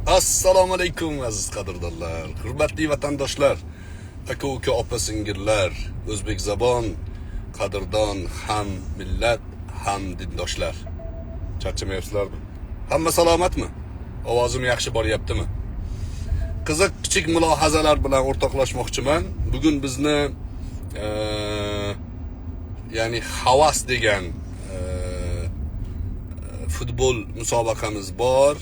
Assalomu alaykum, aziz qadrdonlar, hurmatli vatandoshlar, aka uka, opa singillar, o'zbek zabon qadrdon ham millat, ham dindoshlar. Charchamayapsizlarmi? Hamma salomatmi? Ovozim yaxshi boryaptimi? Qiziq kichik mulohazalar bilan o'rtoqlashmoqchiman. Bugun bizni ya'ni Havas degan futbol musobaqamiz bor.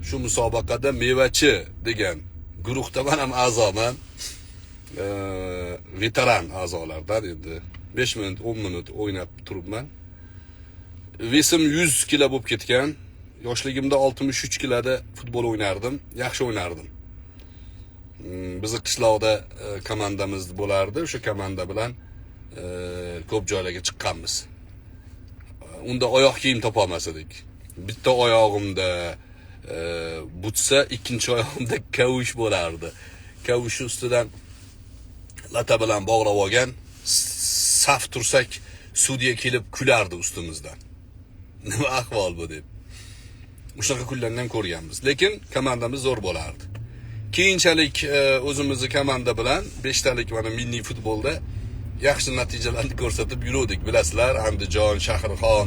Shu musobaqada Mevachi degan guruhda men ham a'zoman. Veteran a'zolardan endi 5 minut, 10 minut o'ynab turibman. Вес im 100 kilo bo'lib ketgan. Yoshligimda 63 kiloda futbol o'ynardim, yaxshi o'ynardim. Bizni qishloqda komandamiz bo'lardi. O'sha komanda bilan ko'p joylarga chiqqanmiz. Unda oyoq kiyim topolmas edik. Bitta oyog'imda butsa, ikkinchi oyog'imda kavush bo'lardi. Kavushni ustidan lata bilan bog'lab olgan. Saf tursak, sudya kelib kulardi ustimizdan. Nima ahvol bu deb. Shunaqa kunlarni ham ko'rganmiz. Lekin komandamiz zo'r bo'lardi. Keyinchalik o'zimizni komanda bilan 5 talik mana milliy futbolda yaxshi natijalarni ko'rsatib yuruvdik. Bilasizlar, Andijon, Shahrixon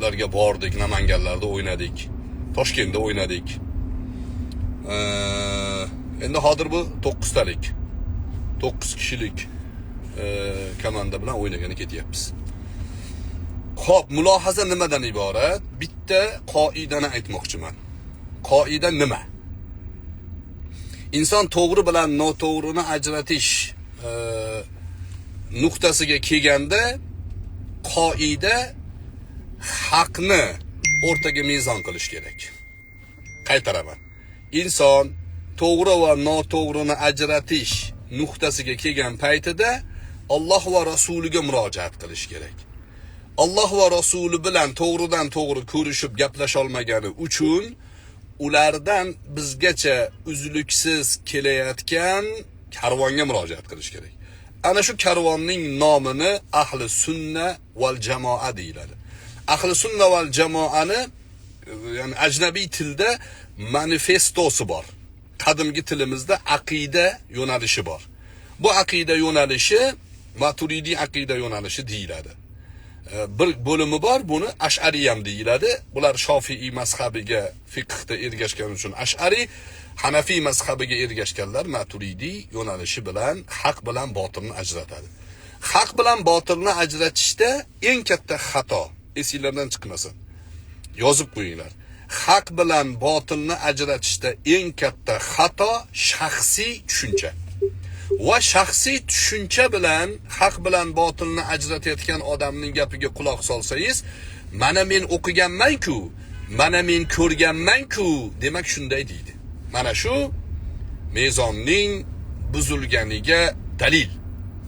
larga bordik, Namanganlarda o'ynadik, Toshkentda o'ynadik. Endi hozir bu 9 talik, 9 kishilik komanda bilan o'ynagani ketyapmiz. Xo'p, mulohaza nimadan iborat? Bitta qoidani aytmoqchiman. Qoida nima? Inson to'g'ri bilan noto'g'rini ajratish nuqtasiga kelganda qoida haqni o'rtaga mezon qilish kerak. Qaytaraman. Inson to'g'ri va noto'g'rini ajratish nuqtasiga kelgan paytida Alloh va rasuliga murojaat qilish kerak. Alloh va rasuli bilan to'g'ridan to'g'ri ko'rishib gaplasha olmagani uchun ulardan bizgacha uzluksiz kelayotgan karvonga murojaat qilish kerak. Ana shu karvonning nomini ahli sunna val jamoa deyiladi. Ahli sunna val jamoani, ya'ni ajnabiy tilda manifestosi bor. Qadimgi tilimizda aqida yo'nalishi bor. Bu aqida yo'nalishi Maturidiy aqida yo'nalishi deyiladi. Bir bo'limi bor, buni Ash'ariy ham deyiladi. Bular Shofiiy mazhabiga fiqhda ergashgani uchun Ash'ariy, Hanafiy mazhabiga ergashganlar Maturidiy yo'nalishi bilan haq bilan botilni ajratadi. Haq bilan botilni ajratishda eng katta xato esinglardan chiqmasin. Yozib qo'yinglar. Haq bilan botilni ajratishda eng katta xato shaxsiy tushuncha. Va shaxsiy tushuncha bilan haq bilan botilni ajratayotgan odamning gapiga quloq solsangiz, mana men o'qiganman-ku, mana men ko'rganman-ku, demak shunday deydi. Mana shu mezonning buzilganiga dalil.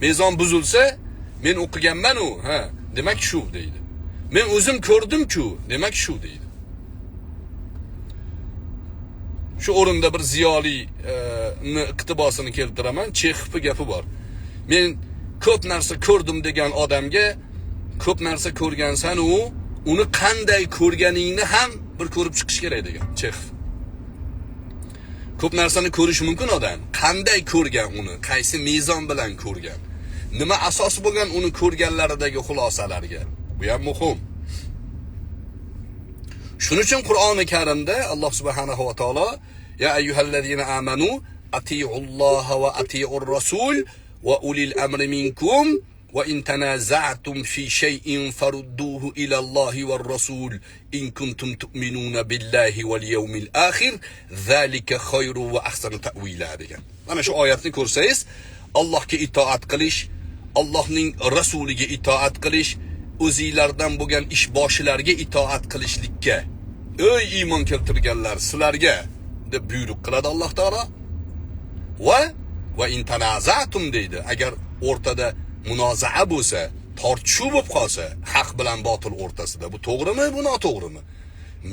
Mezon buzilsa, men o'qiganman-u, ha, demak shu deydi. Men o'zim ko'rdim-ku, demak shu deydi. Shu o'rinda bir ziyoli iqtibosini keltiraman. Chexovning gapi bor. Men ko'p narsa ko'rdim degan odamga ko'p narsa ko'rgansan u, uni qanday ko'rganingni ham bir ko'rib chiqish kerak degan Chexov. Ko'p narsani ko'rish mumkin odam, qanday ko'rgan uni, qaysi mezon bilan ko'rgan, nima asos bo'lgan uni ko'rganlaridagi xulosalarga. Bu ham muhim. Shuning uchun Qur'oni Karimda Alloh subhanahu va taolo ya ayyuhallazina amanu atiiulloha va atiiur rasul va ulil amri minkum va in tanaza'tum fi shay'in farudduhu ila Allohi var rasul in kuntum tu'minuna billahi wal yawmil akhir zalika khayru va ahsanu ta'wila degan. Mana shu oyatni ko'rsangiz, Allohga itoat qilish, Allohning rasuliga itoat qilish, o'zinglardan bo'lgan ish boshilarga itoat qilishlikka ey iymon keltirganlar sizlarga deb buyruq qiladi Alloh taolo. Va in tanazatum deydi. Agar o'rtada munozaa bo'lsa, tortishuv bo'lib qolsa, haq bilan botil o'rtasida, bu to'g'rimi, bu noto'g'rimi?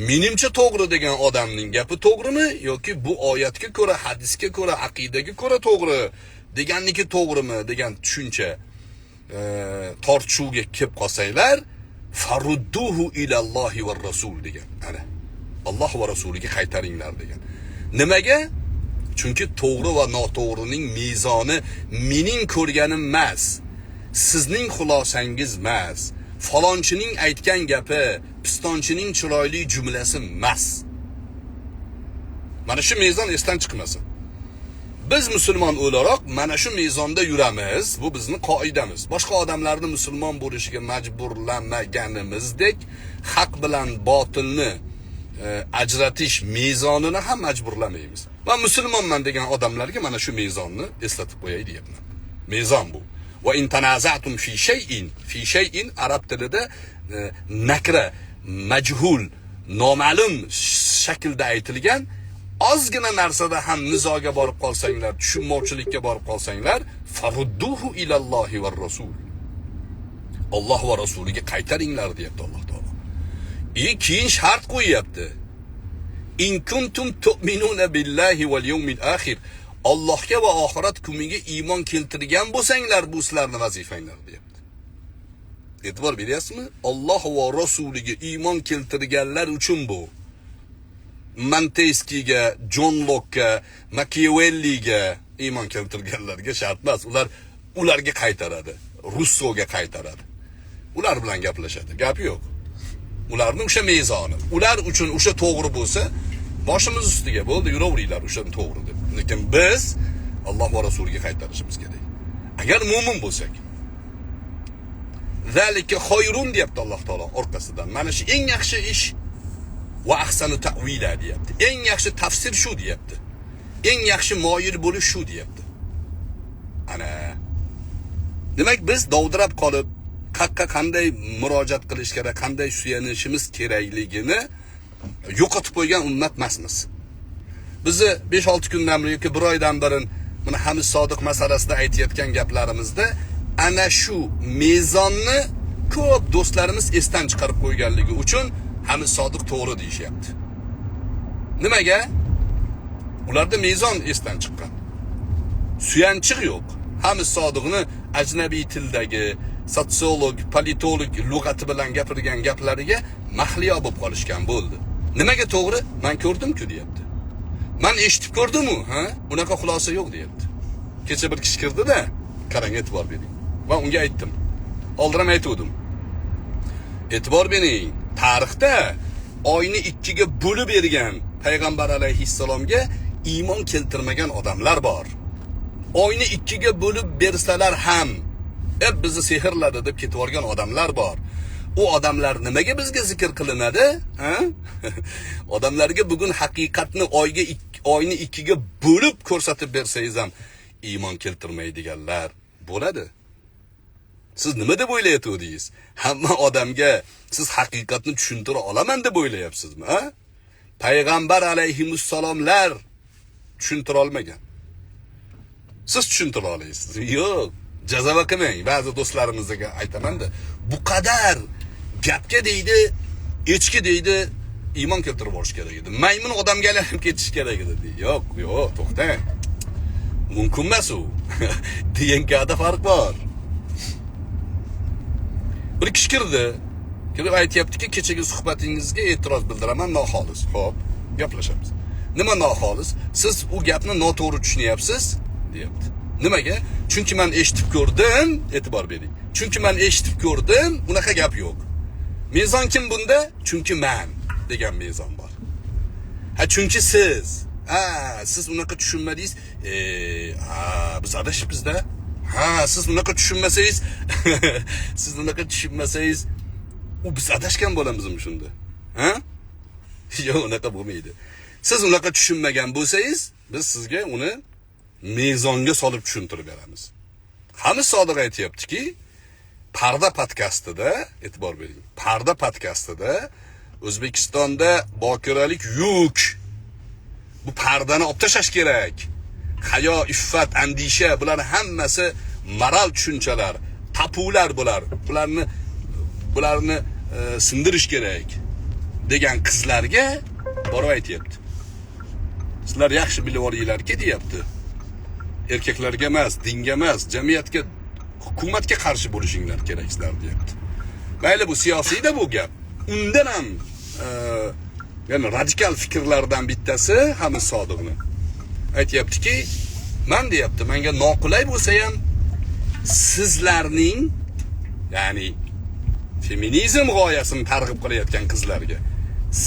Menimcha to'g'ri degan odamning gapi to'g'rimi yoki bu oyatga ko'ra, hadisga ko'ra, aqidaga ko'ra to'g'ri deganniki to'g'rimi degan tushuncha tortishuvga kelib qolsanglar, farudduhu ila Allohi va rasul degan. Ana. Alloh va rasuliga qaytaringlar degan. Nimaga? Chunki to'g'ri va noto'g'rining mezoni mening ko'rganim emas, sizning xulosangiz emas, falonchining aytgan gapi, pistonchining chiroyli jumlasi emas. Mana shu mezon esdan chiqmasin. Biz musulmon o'laroq mana shu mezonda yuramiz. Bu bizni qoidamiz. Boshqa odamlarni musulmon bo'lishiga majburlamaganimizdek, haq bilan botilni ajratish mezonini ham majburlamaymiz. Va musulmonman degan odamlarga mana shu mezonni eslatib qo'yay deyapman. Mezon bu. Va in tanazatum fi shay'in, fi shay'in arab tilida nakra, majhul, noma'lum shaklda aytilgan. Ozgina narsada ham nizoga borib qolsanglar, tushunmovchilikka borib qolsanglar, farudduhu ilallohi var rasul. Alloh va rasuliga qaytaringlar deyapti Alloh taolo. Keyin shart qo'yyapti. In kuntum tu'minuna billahi val yawmil akhir. Allohga va oxirat kuniga iymon keltirgan bo'lsanglar, bu sizlarning vazifanglar deyapti. E'tibor beryapsizmi? Alloh va rasuliga iymon keltirganlar uchun bu. Monteskiyga, John Lokka, Machiavelliga iymon keltirganlarga shart emas. Ular ularga qaytaradi. Russoga qaytaradi. Ular bilan gaplashadi. Gap yo'q. Ularning o'sha mezoni. Ular uchun o'sha to'g'ri bo'lsa, boshimiz ustiga bo'ldi, yuraveringlar o'sha to'g'ri deb. Lekin biz Alloh va rasuliga qaytarishimiz kerak. Agar mo'min bo'lsak. Zalika khayrun deyapti Alloh taolo orqasidan. Mana shu eng yaxshi ish va ahsanu ta'vila deyapti. Eng yaxshi tafsir shu deyapti. Eng yaxshi moyil bo'lish shu deyapti. Ana. Demak, biz dovdirab qolib, qaqqa qanday murojaat qilish kerak, qanday suyanishimiz kerakligini yo'qotib qo'ygan ummat emasmiz. Bizni 5-6 kundan beri yoki bir oydan beri mana Hamiz Sodiq masalasida aytayotgan gaplarimizda ana shu mezonni ko'p do'stlarimiz esdan chiqarib qo'yganligi uchun Hamiz Sodiq to'g'ri deyishyapti. Nimaga? Ularda mezon esdan chiqqan. Suyanchiq yo'q. Hamiz Sodiqni ajnabiy tildagi sotsiolog, politolog lug'ati bilan gapirgan gaplariga mahliyo bo'lib qolishgan bo'ldi. Nimaga to'g'ri? Men ko'rdim-ku deyapti. Men eshitib ko'rdim-u, ha? Unaqa xulosa yo'q deyapti. Kecha bir kishi kirdi-da, qarang, e'tibor bering. Va unga aytdim. Oldin ham aytuvdim. E'tibor bering, tarixda oyni ikkiga bo'lib bergan payg'ambar alayhissalomga iymon keltirmagan odamlar bor. Oyni ikkiga bo'lib bersalar ham bizni sehrladi deb ketib yuborgan odamlar bor. U odamlar nimaga bizga zikr qilinadi? Ha? Odamlarga bugun haqiqatni oyni ikkiga bo'lib ko'rsatib bersangiz ham iymon keltirmaydiganlar bo'ladi. Siz nima deb o'ylayotgandingiz? Hamma odamga siz haqiqatni tushuntira olaman deb o'ylayapsizmi, ha? Payg'ambar alayhimussalomlar tushuntira olmagan. Siz tushuntira olasiz. Yo'q, jazava qilmang. Ba'zi do'stlarimizga aytaman-da, bu qadar gapga deydi, echki deydi, iymon keltirib borish kerak edi. Maymun odamga aylanib ketish kerak edi deydi. Yo'q, yo'q, to'xtang. Mumkin emas u. DNKda farq bor. Bir kishi kirdi. Kirib aytayaptiki, kechagi suhbatingizga e'tiroz bildiraman, noxolis. Xo'p, gaplashamiz. Nima noxolis? Siz u gapni noto'g'ri tushunyapsiz, deyapti. Nimaga? Chunki men eshitib ko'rdim, e'tibor bering. Chunki men eshitib ko'rdim, unaqa gap yo'q. Mezon kim bunda? Chunki men degan mezon bor. Ha, chunki siz. Ha, siz unaqa tushunmadingiz. Ha, biz adashibmiz-da. Ha, siz unaqa tushunmasangiz, siz unaqa tushunmasangiz, u biz adashgan bo'lamizmi shunda? Ha? Yo'q, unaqa bo'lmaydi. Siz unaqa tushunmagan bo'lsangiz, biz sizga uni mezonga solib tushuntirib beramiz. Hamiz Sodiq aytayaptiki, Parda podkastida, e'tibor bering. Parda podkastida O'zbekistonda bokiralik yuk. Bu pardani olib tashlash kerak. Hayo, iffat, andisha, bular hammasi moral tushunchalar, tapular bular. Bularni sindirish kerak degan qizlarga borib aytayapti. Sizlar yaxshi bilib olinglarki deyapti. Erkaklarga emas, dinga emas, jamiyatga, hukumatga qarshi bo'lishinglar kerak sizlar deyapti. Mayli, bu siyosiyda bu gap. Undan ham Ya'ni radikal fikrlardan bittasi Hamiz Sodiqni. Aytyaptiki, man deyapti, menga noqulay bo'lsa ham sizlarning, ya'ni feminizm g'oyasini targ'ib qilayotgan qizlarga,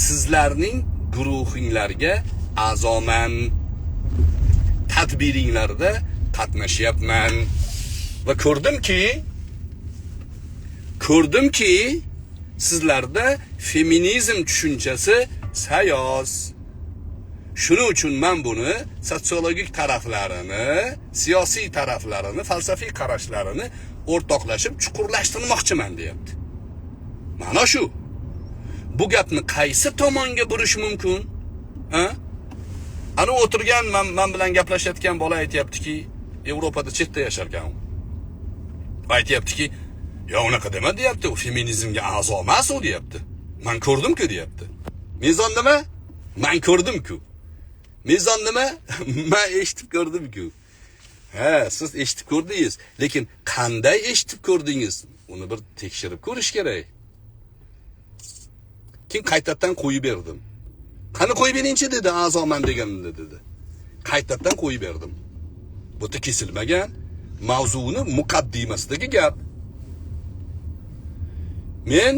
sizlarning guruhinglarga a'zoman, tadbiringlarda qatnashyapman va ko'rdimki sizlarda feminizm tushunchasi sayoz. Shuning uchun men buni sotsiologik taraflarini, siyosiy taraflarini, falsafiy qarashlarini o'rtoqlashib chuqurlashtirmoqchiman deyapti. Mana shu. Bu gapni qaysi tomonga burish mumkin? Ha? Ana o'tirgan men bilan gaplashayotgan bola aytayaptiki, Yevropada chetda yashar ekan u. Aytayaptiki, "Ya unaqa dema" deyapti, "U feminizmga a'zo emas u" deyapti. "Men ko'rdim-ku" deyapti. Mezon nima? Men ko'rdim-ku. Mezon nima? Men eshitib ko'rdim-ku. Ha, siz eshitib ko'rdingiz, lekin qanday eshitib ko'rdingiz? Uni bir tekshirib ko'rish kerak. Keyin qaytadan qo'yib berdim. Qani qo'yib beringchi dedi, a'zoman deganimda dedi. Qaytadan qo'yib berdim. Bu yerda kesilmagan mavzuni muqaddimasidagi gap. Men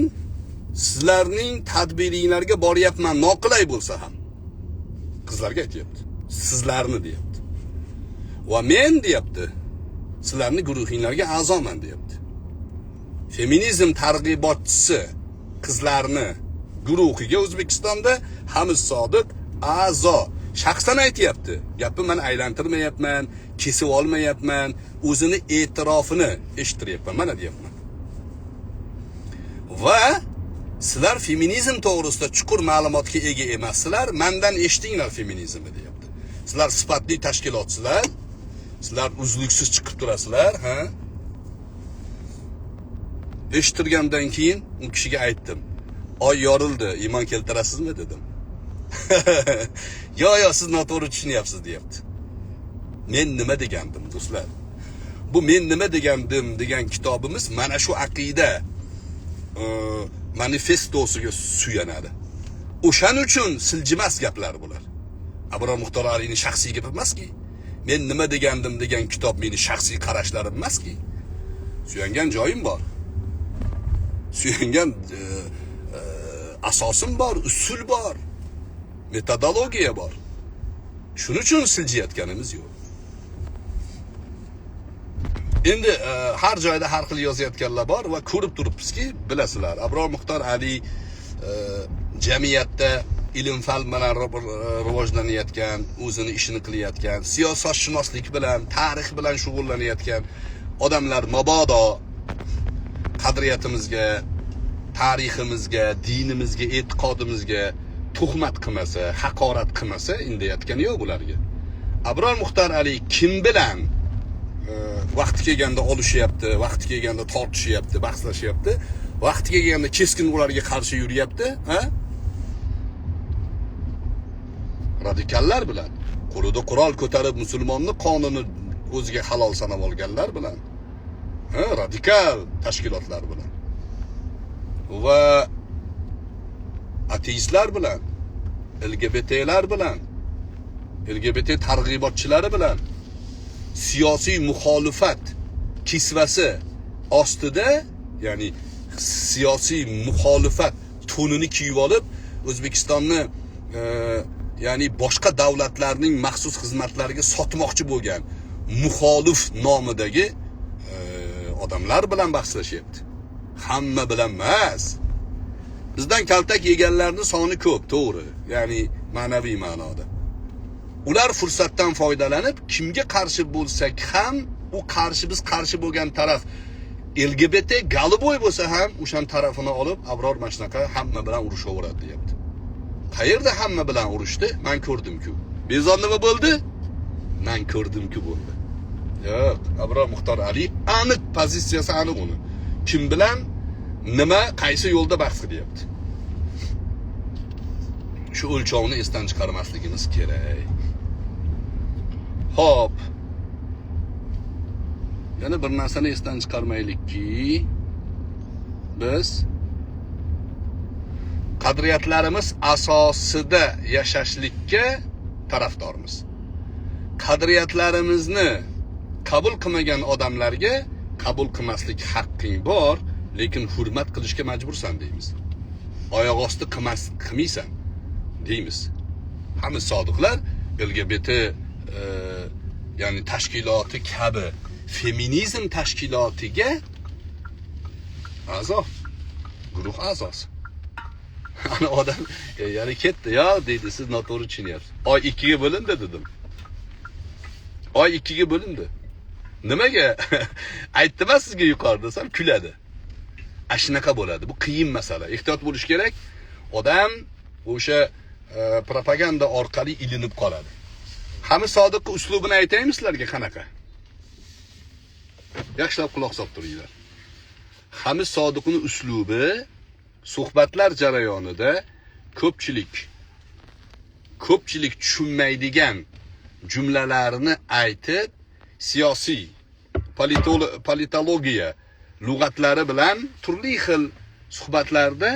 sizlarning tadbiringlarga boryapman, noqulay bo'lsa ham. Qizlarga aytyapti. Sizlarni deyapti. Va men deyapti, sizlarning guruhinglarga a'zoman deyapti. Feminizm targ'ibotchisi qizlarni guruhiga O'zbekistonda Hamiz Sodiq a'zo. Shaxsan aytyapti. Gapni men aylantirmayapman, kesib olmayapman, o'zini e'tirofini eshittiryapman, mana deyapman. Va sizlar feminizm to'g'risida chuqur ma'lumotga ega emassizlar, mendan eshitinglar feminizmni deyapti. Sizlar sifatli tashkilotsizlar, sizlar uzluksiz chiqib turasizlar, ha? Eshittirgandan keyin u kishiga aytdim. Oy yorildi, iymon keltirasizmi dedim. Yo, yo, siz noto'g'ri tushunyapsiz deyapti. Men nima degandim, do'stlar? Bu men nima degandim degan kitobimiz mana shu aqida manifestosiga suyanadi. O'shaning uchun siljimas gaplar bular. Abror Muxtor Alining shaxsiy gapi emaski. Men nima degandim degan kitob meni shaxsiy qarashlarim emaski. Suyangan joyim bor. Suyangan asosim bor, usul bor. Metodologiya bor. Shuning uchun siljiyotganimiz yo'q. Endi har joyda har xil yozayotganlar bor va ko'rib turibmizki, bilasizlar, Abror Muxtor Ali jamiyatda ilm fan bilan rivojlanayotgan, o'zini ishini qilayotgan, siyosatshunoslik bilan, tarix bilan shug'ullanayotgan odamlar mabodo qadriyatimizga, tariximizga, dinimizga, e'tiqodimizga tuhmat qilmasa, haqorat qilmasa, indayotgani yo'q ularga. Abror Muxtor Ali kim bilan vaqti kelganda olishyapti, vaqti kelganda tortishyapti, bahslashyapti, vaqti kelganda keskin ularga qarshi yuryapti, ha? Radikallar bilan, qo'lida qurol ko'tarib musulmonni qonini o'ziga halol sanab olganlar bilan, ha, radikal tashkilotlar bilan va ateistlar bilan, LGBTlar bilan, LGBT targ'ibotchilari bilan siyosiy muxolifat kisvasi ostida, ya'ni siyosiy muxolifat to'nini kiyib olib O'zbekistonni ya'ni boshqa davlatlarning maxsus xizmatlariga sotmoqchi bo'lgan muxolif nomidagi odamlar bilan bahslashyapti. Hamma bilan emas. Bizdan kaltak yeganlarning soni ko'p, to'g'ri, ya'ni ma'naviy ma'noda. Ular fursatdan foydalanib, kimga qarshi bo'lsak ham, u qarshi, biz qarshi bo'lgan taraf LGBT galiboy bo'lsa ham, o'shan tarafini olib, Abror mana shunaqa hamma bilan urushaveradi deyapti. Qayerda hamma bilan urushdi? Men ko'rdim-ku. Bezon nima bo'ldi? Men ko'rdim-ku bo'ldi. Yo'q, Abror Muxtor Ali aniq pozitsiyasi aniq uni. Kim bilan nima, qaysi yo'lda bahs qilyapti. Shu o'lchovni esdan chiqarmasligimiz kerak. Xo'p. Yana bir narsani esdan chiqarmaylikki, biz Qadriyatlarimiz asosida yashashlikka tarafdormiz. Qadriyatlarimizni qabul qilmagan odamlarga qabul qilmaslik haqqing bor, lekin hurmat qilishga majbursan deymiz. Oyoq osti qilmaysan deymiz. Hamma sodiqlar LGBT ya'ni tashkiloti kabi feminizm tashkilotiga a'zo, guruh a'zosi. Ana odam ya'ni ketdi, ya deydi, siz noto'g'ri tushunyapsiz. Oy 2ga bo'lindi dedim. Oy 2ga bo'lindi. Nimaga? Aytdim sizga yuqori desam kuladi. Shunaqa bo'ladi. Bu qiyin masala. Ehtiyot bo'lish kerak. Odam o'sha propaganda orqali ilinib qoladi. Hamma sodiqning uslubini aytaymi sizlarga qanaqa? Yaxshilab quloq solib turinglar. Hamma sodiqning uslubi suhbatlar jarayonida ko'pchilik tushunmaydigan jumlalarni aytib, siyosiy, politologiya lug'atlari bilan turli xil suhbatlarda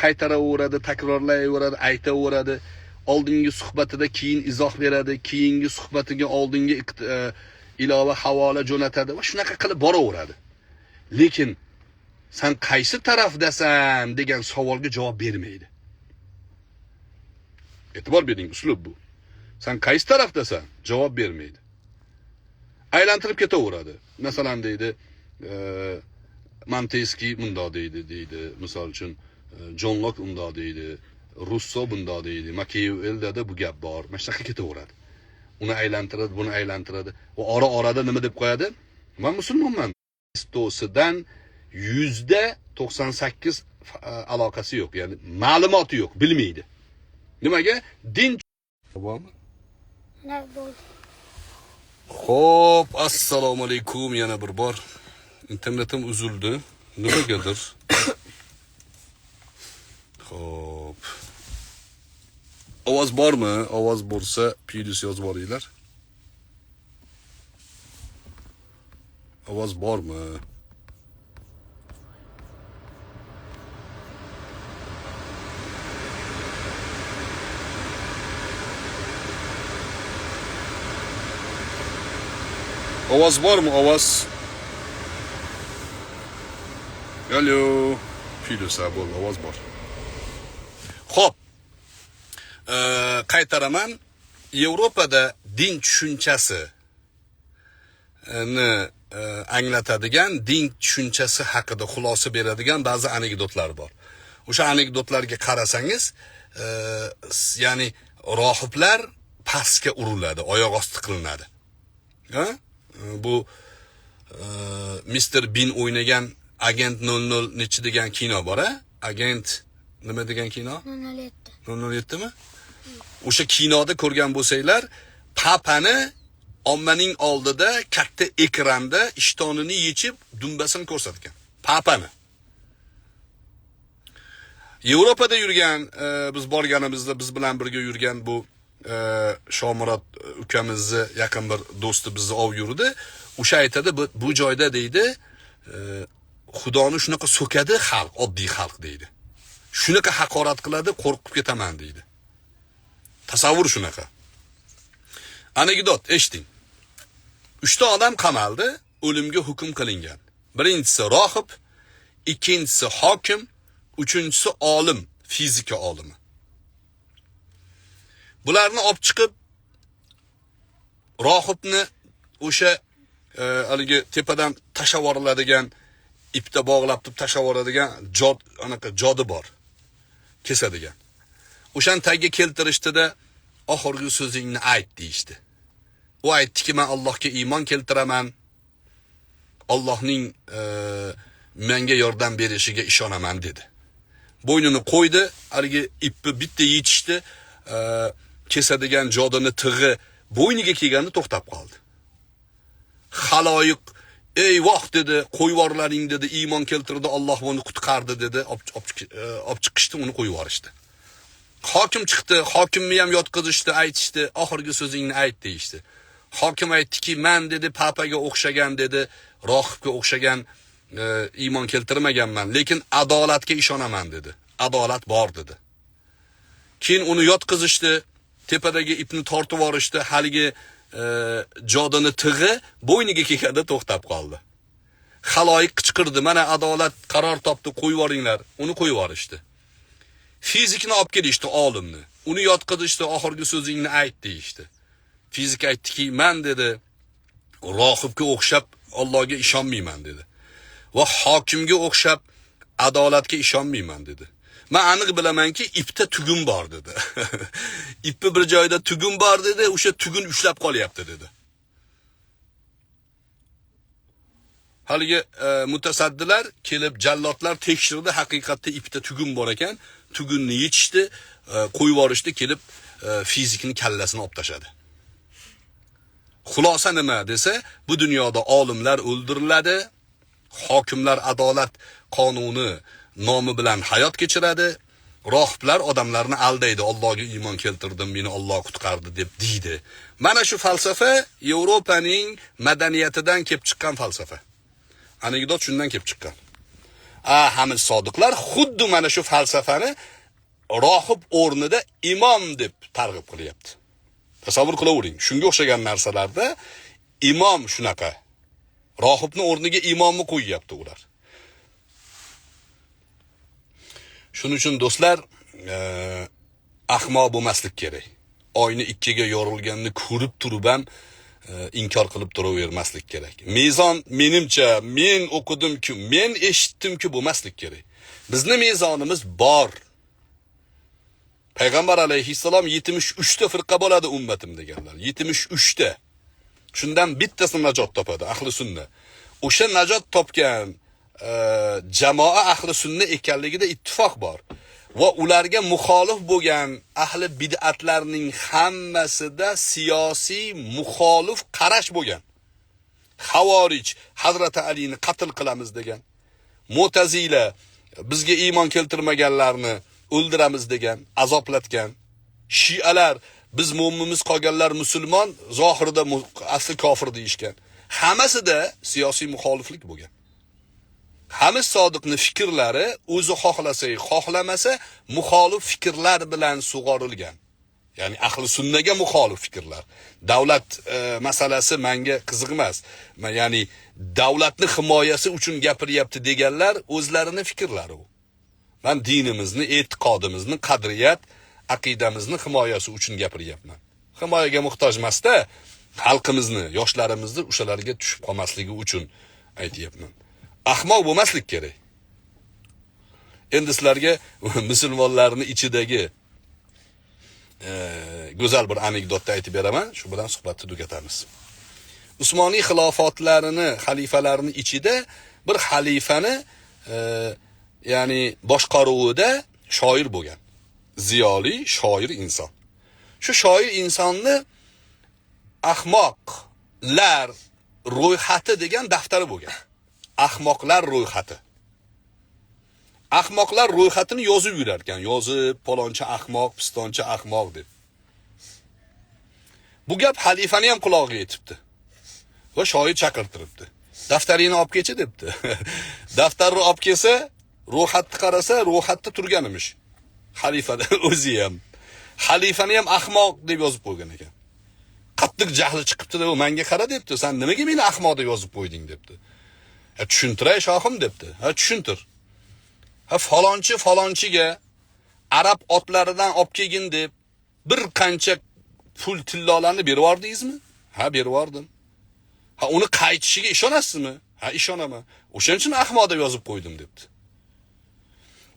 qaytaraveradi, takrorlayveradi, aytaveradi. Oldingi suhbatida keyin izoh beradi, keyingi suhbatiga oldingi ilova havola jo'natadi va shunaqa qilib boraveradi. Lekin sen qaysi tarafdasan degan savolga javob bermaydi. E'tibor bering, uslub bu. Sen qaysi tarafdasan? Javob bermaydi. Aylantirib ketaveradi. Masalan deydi, Montesquieu bundoq deydi, misol uchun John Locke undoq deydi, Russo bundoq deydi, Machiavellida bu gap bor. Mana shunaqa ketaveradi. Uni aylantiradi, buni aylantiradi. Va ora-orada nima deb qo'yadi? Men musulmonman. Kristosidan 98% aloqasi yo'q, ya'ni ma'lumoti yo'q, bilmaydi. Nimaga? Din bormi? Ne bo'ldi? Xo'p, assalomu alaykum yana bir bor. İnternetim uzildi. Nimagadir? Xo'p. Ovoz bormi? Ovoz bo'lsa, plyus yozib yuboringlar. Ovoz bormi? Ovoz bormi? Ovoz. Alo. Plyus bo'ldi, ovoz bor. Xo'p. Qaytaraman. Yevropada din tushunchasini anglatadigan, din tushunchasi haqida xulosa beradigan ba'zi anekdotlar bor. O'sha anekdotlarga qarasangiz, ya'ni rohiblar pastga uriladi, oyoq osti qilinadi. Ha? Bu Mr. Bean o'ynagan Agent 00 nechi degan kino bor, a? Agent nima degan kino? 007. 007 mi? O'sha kinoda ko'rgan bo'lsanglar, papani ommaning oldida katta ekranda ishtonini yechib dumbasini ko'rsatgan. Papani. Yevropada yurgan, biz borganimizda biz bilan birga yurgan bu Shomurod ukamizni yaqin bir do'sti bizni olib yurdi. O'sha aytadi, bu joyda deydi, Xudoni shunaqa so'kadi xalq, oddiy xalq deydi. Shunaqa haqorat qiladi, qo'rqib ketaman deydi. Tasavvur shunaqa. Anekdot eshiting. 3 ta odam qamaldi, o'limga hukm qilingan. Birinchisi rohib, ikkinchisi hokim, uchinchisi olim, fizika olimi. Bularni olib chiqib rohibni o'sha haligi tepadan tashlab yuboriladigan, ipda bog'lab turib tashlab yuboradigan jod, anaqa jodi bor. Kesadigan. O'shani tagiga keltirishdida oxirgi so'zingni ayt deyishdi. U aytdiki, men Allohga iymon keltiraman. Allohning menga yordam berishiga ishonaman dedi. Bo'ynini qo'ydi, haligi ipni bitta yechishdi, kesadigan jodini tig'i bo'yniga kelganda to'xtab qoldi. Xaloyiq, ey voh dedi, qo'yib yuborlaring dedi, iymon keltirdi, Alloh uni qutqardi dedi, olib chiqishdi, uni qo'yib yuborishdi. Hokim chiqdi, hokimni ham yotqizishdi, aytishdi, oxirgi so'zingni ayt deyishdi. Hokim aytdiki, men dedi, papaga o'xshagan dedi, rohibga o'xshagan iymon keltirmaganman, lekin adolatga ishonaman dedi. Adolat bor dedi. Keyin uni yotqizishdi, tepadagi ipni tortib yuborishdi, haligi jodini tig'i bo'yniga kelganda to'xtab qoldi. Xaloyiq qichqirdi, mana adolat qaror topdi, qo'yib yuboringlar. Uni qo'yib yuborishdi. Fizikni olib kelishdi, olimni. Uni yotqizishdi, oxirgi so'zingni ayt deyishdi. Fizik aytdiki, men dedi, rohibga o'xshab Allohga ishonmayman dedi. Va hokimga o'xshab adolatga ishonmayman dedi. Men aniq bilamanki, ipda tugun bor dedi. Ipni bir joyda tugun bor dedi, o'sha tugun ushlab qolyapti dedi. Haligi mutasaddilar kelib, jallodlar tekshirdi, haqiqatda ipda tugun bor ekan, tugunni yechishdi, qo'yib yuborishdi, kelib fizikning kallasini olib tashadi. Xulosa nima desa, bu dunyoda olimlar o'ldiriladi, hokimlar adolat qonuni nomi bilan hayot kechiradi, rohiblar odamlarni aldaydi, Allohga iymon keltirdim, meni Alloh qutqardi deb deydi. Mana shu falsafa Yevropaning madaniyatidan kelib chiqqan falsafa. Anekdot shundan kelib chiqqan. Hamid Sodiqlar xuddi mana shu falsafani rohib o'rnida imom deb targ'ib qilyapti. Tasavvur qilavering, shunga o'xshagan narsalarda imom shunaqa. Rohibning o'rniga imomni qo'yyapti ular. Shuning uchun do'stlar, ahmoq bo'lmaslik kerak. Oyni ikkiga yorilganini ko'rib turib ham inkor qilib turavermaslik kerak. Mezon menimcha, men o'qidimku, men eshitdimku bo'lmaslik kerak. Bizni mezonimiz bor. Payg'ambar alayhissalom 73 ta firqa bo'ladi ummatim deganlar. 73 ta. Shundan bittasi najot topadi, ahli sunna. O'sha najot topgan jamoa ahli sunna ekanligida ittifoq bor. Va ularga muxolif bo'lgan ahli bid'atlarning hammasida siyosiy muxolif qarash bo'lgan. Xavorij Hazrati Alini qatl qilamiz degan. Mu'tazila bizga iymon keltirmaganlarni o'ldiramiz degan, azoblatgan. Shialar biz mo'minimiz, qolganlar musulmon, zohirda asli kofir deyishgan. Hammasida siyosiy muxoliflik bo'lgan. Hamid Sodiqning fikrlari o'zi xohlasa, xohlamasa muxolif fikrlar bilan sug'orilgan. Ya'ni ahli sunnaga muxolif fikrlar. Davlat masalasi menga qiziq emas. Ya'ni davlatni himoyasi uchun gapiryapti deganlar o'zlarini fikrlari u. Men dinimizni, e'tiqodimizni, qadriyat, aqidamizni himoyasi uchun gapiryapman. Himoyaga muhtoj emasda, xalqimizni, yoshlarimizni o'shalarga tushib qolmasligi uchun aytyapman. Ahmoq bo'lmaslik kerak. Endi sizlarga musulmonlarning ichidagi go'zal bir anekdotni aytib beraman, shu bilan suhbatni tugatamiz. Usmoniy xilofatlarini, xalifalarini ichida bir xalifani ya'ni boshqaruvida shoir bo'lgan. Ziyoli shoir inson. Shu shoir insonni ahmoqlar ro'yxati degan daftari bo'lgan. Ahmoqlar ro'yxati. Ahmoqlar ro'yxatini yozib yurar ekan, yozib paloncha ahmoq, pistoncha ahmoq deb. Bu gap xalifani ham qulog'iga yetibdi. Va shoir chaqirtiribdi. Daftaringni olib kelchi debdi. Daftarni olib kelsa, ro'yxatni qarasa, ro'yxatda turgan emish. Xalifani o'zi ham. Xalifani ham ahmoq deb yozib qo'ygan ekan. Qattiq jahli chiqibdi-da, u menga qara debdi. Sen nimaga meni ahmoq deb yozib qo'yding debdi. Ha, tushuntiray shohim debdi. Ha, tushuntir. Ha, falonchi falonchiga arab otlaridan olib kelgin deb bir qancha pul tillolarni berib yubordingizmi? Ha, berib yubordim. Ha, uni qaytishiga ishonasizmi? Ha, ishonaman. O'shaning uchun ahmoq deb yozib qo'ydim debdi.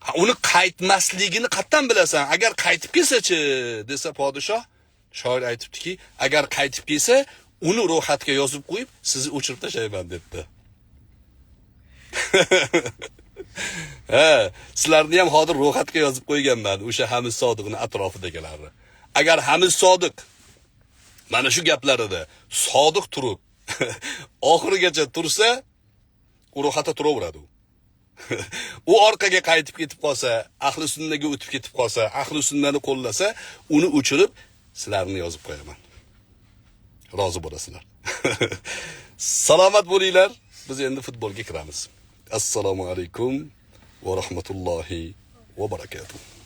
Ha, uni qaytmasligini qatdan bilasan? Agar qaytib kelsa-chi desa podshoh, shoir aytibdiki, agar qaytib kelsa, uni ro'yxatga yozib qo'yib, sizni o'chirib tashlayman debdi. Ha, sizlarni ham hozir ro'yxatga yozib qo'yganman, o'sha Hamid Sodiqning atrofidagilarni. Agar Hamid Sodiq mana shu gaplarida sodiq turib, oxirigacha tursa, u ro'yxatda turaveradi u. U orqaga qaytib ketib qolsa, ahli sunnaga o'tib ketib qolsa, ahli sunnani qo'llasa, uni o'chirib sizlarni yozib qo'yaman. Rozi bo'lasizlar. Salomat bo'linglar. Biz endi futbolga kiramiz. Assalomu alaykum va rahmatullohi Va barakatuh.